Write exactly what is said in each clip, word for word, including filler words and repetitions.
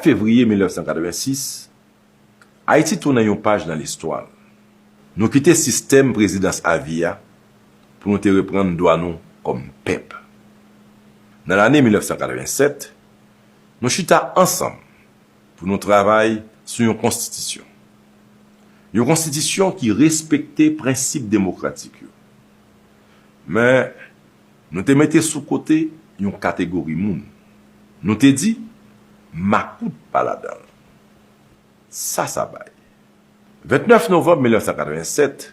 Fevriye mil nèf san katrevensis, Ayiti tounen yon paj nan listwa l. Nou kite sistèm prezidans avi a pou nou te reprann dwa nou kòm pèp. Nan lane mil nèf san katrevensèt, nou chita ansanm pou nou travay sou yon konstitisyon. Yon konstitisyon ki respekte prensip demokratik yo. Men, nou te mete sou kote yon kategori moun. Nou te di, makout pa ladan l. Sa sa bay. Ventnèf novanm mil nèf san katrevensèt,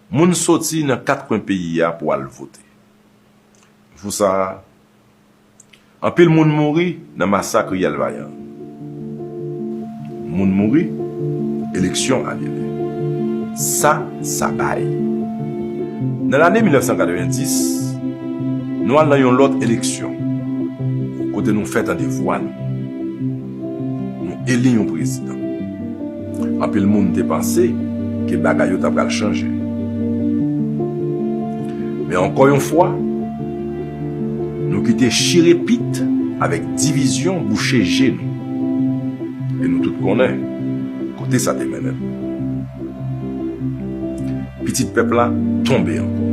moun soti nan kat kwen peyi a pou al vote. Jou sa a, anpil moun mouri nan masak Riyèl Vayan. Moun mouri, eleksyon anile. Sa sa bay. Nan lane mil nèf san katrevendis, nou al nan yon lòt eleksyon, kote nou fè tande vwa nou. Nou eli yon prezidan. Anpil moun te panse ke bagay yo ta pral chanje. Men ankò yon fwa, nou kite chire pit avèk divizyon bouche je nou. E nou tout konnen kote sa te mennen n. Pitit pèp la tonbe ankò.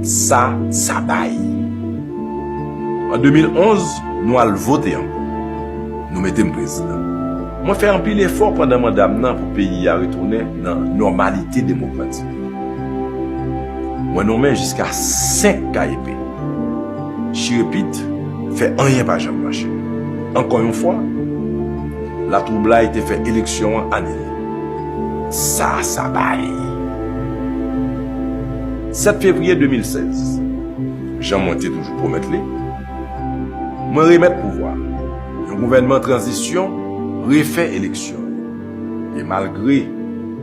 Sa sa bay. An de mil onz, nou al vote ankò. Nou mete m prezidan. Mwen fè anpil efò pandan manda m nan pou peyi a retounen nan nòmalite demokratik. Mwen nonmen jiska senk K E P. Chire pit, fè anyen pa janm mache. Ankò yon fwa, latwoublay te fè eleksyon an anile. Sa sa bay. Sèt fevriye de mil sèz, jan mwen te toujou pwomèt li, mwen remèt pouvwa a. Yon gouvènman tranzisyon refè eleksyon yo. E malgre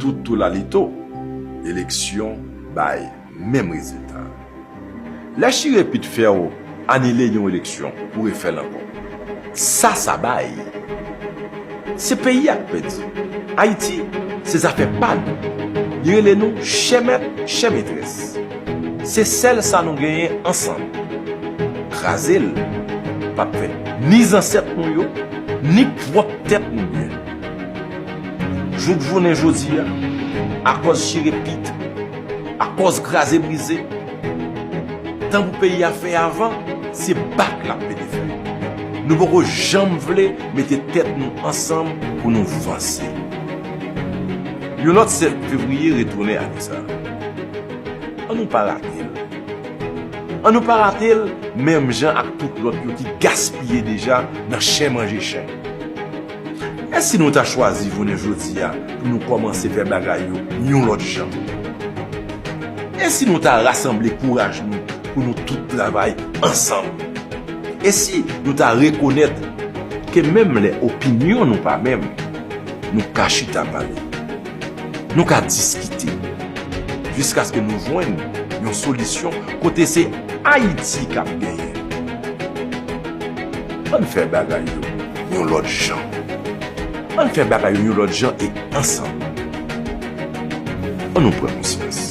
tout toulalito, eleksyon bay menm rezilta. Lè chire pit fè w anile yon eleksyon pou refè l ankò. Sa sa bay. Se peyi a k pèdi. Ayiti, se zafè pa nou. Li rele nou chè mèt, chè metrès. Se sèl sa nou genyen ansanm. Kraze l p ap fè ni zansèt nou yo, ni pwòp tèt nou byen. Jouk jounen jodi a, akòz chire pit, akòz kraze brize, tan pou peyi a fè avan, se bat l ap mete fè. Nou poko janm vle mete tèt nou ansanm pou nou vanse. Yon lòt sèt fevriye retounen ane sa a. Ann nou pa rate l. Ann nou pa rate l menm jan ak tout lòt yo ki gaspiye deja nan chen manje chen. E si nou ta chwazi jounen jodi a pou nou kòmanse fè bagay yo yon lòt jan? E si nou ta rasanble kouraj nou pou nou tout travay ansanm? E si nou ta rekonèt ke menm lè opinyon nou pa menm, nou ka chita pale, nou ka diskite, jiskaske nou jwenn yon solisyon kote se Ayiti k ap genyen? Ann fè bagay yo yon lòt jan. Ann fè bagay yo yon lòt jan e ansanm. Ann nou pran konsyans.